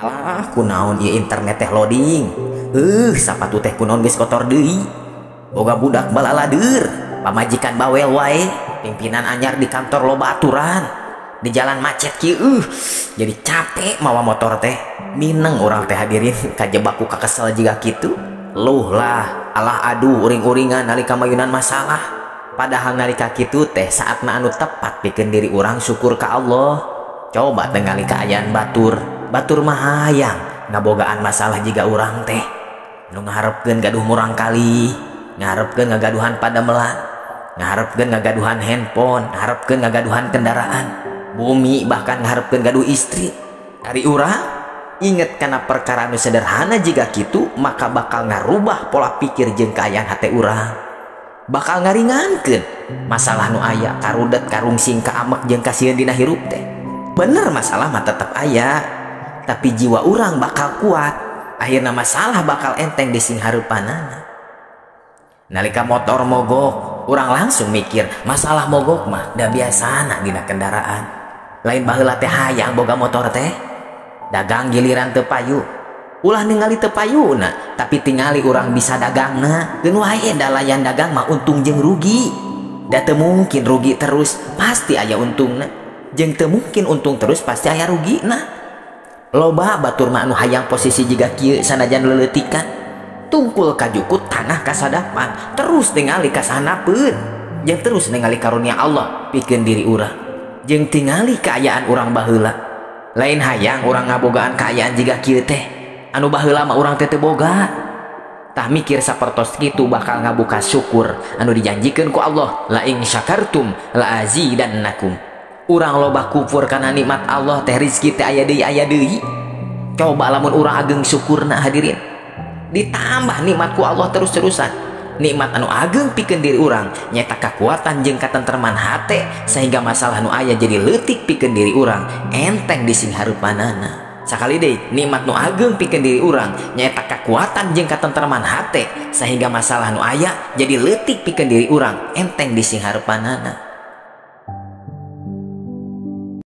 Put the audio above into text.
Alah kunaon ieu internet teh loading. Sapatu teh kunaon geus kotor deui. Boga budak balalader, pamajikan bawel wae, pimpinan anyar di kantor loba aturan. Di jalan macet kieu, jadi capek mawa motor teh. Mineng urang teh hadirin kajebak ku kakesel jiga kitu. Luh lah, alah aduh uring-uringan nalika mayunan masalah. Padahal nalika kitu teh saatna anu tepat pikeun diri urang syukur ka Allah. Coba tingali kaayaan batur. Batur mah hayang ngabogaan masalah jiga urang teh. Nu ngaharepkeun gaduh murang kali, ngaharepkeun ngagaduhan padamelan, ngaharepkeun ngagaduhan handphone, ngaharepkeun ngagaduhan kendaraan, bumi, bahkan ngaharepkeun gaduh istri. Ari urang inget kana perkara nu sederhana jiga kitu, maka bakal ngarubah pola pikir jeung kaayaan hate urang. Bakal ngaringankeun masalah nu aya, karudet, karungsing, kaamek jeung kasieun dina hirup teh. Bener masalah mah tetep aya, tapi jiwa urang bakal kuat. Akhirna masalah bakal enteng di sing hareupanana. Nalika motor mogok, urang langsung mikir masalah mogok mah da biasana dina kendaraan. Lain baheula teh hayang boga motor teh, dagang giliran teu payu. Ulah ningali teu payuna, tapi tingali urang bisa dagangna. Geun wae da layan dagang mah untung jeung rugi. Da teu mungkin rugi terus, pasti aya untungna. Jeung teu mungkin untung terus, pasti aya rugina. Loba batur mah anu hayang posisi jiga kieu sanajan leuleutikan. Tungkul kajukut tanah kasadapan, terus ningali kasanapeun. Jeung terus ningali karunia Allah pikeun diri urang. Jeung tingali kaayaan urang baheula. Lain hayang urang ngabogaan kaayaan jiga kieu teh. Anu baheula mah urang teh teu boga. Tah mikir sapertos kitu bakal ngabuka syukur anu dijanjikeun ku Allah, la in syakartum la azidannakum. Urang loba kufur kana nikmat Allah teh, rizki teh aya deui aya deui. Coba lamun urang ageng syukurna hadirin, ditambah nikmat ku Allah terus-terusan. Nikmat anu ageng pikeun diri urang nyaeta kakuatan jeung katentreman hate, sehingga masalah nu aya jadi leutik pikeun diri urang, enteng di sing hareupanana. Sakali deui, nikmat nu ageng pikeun diri urang nyaeta kakuatan jeung katentreman hate, sehingga masalah nu aya jadi leutik pikeun diri urang, enteng di sing hareupanana.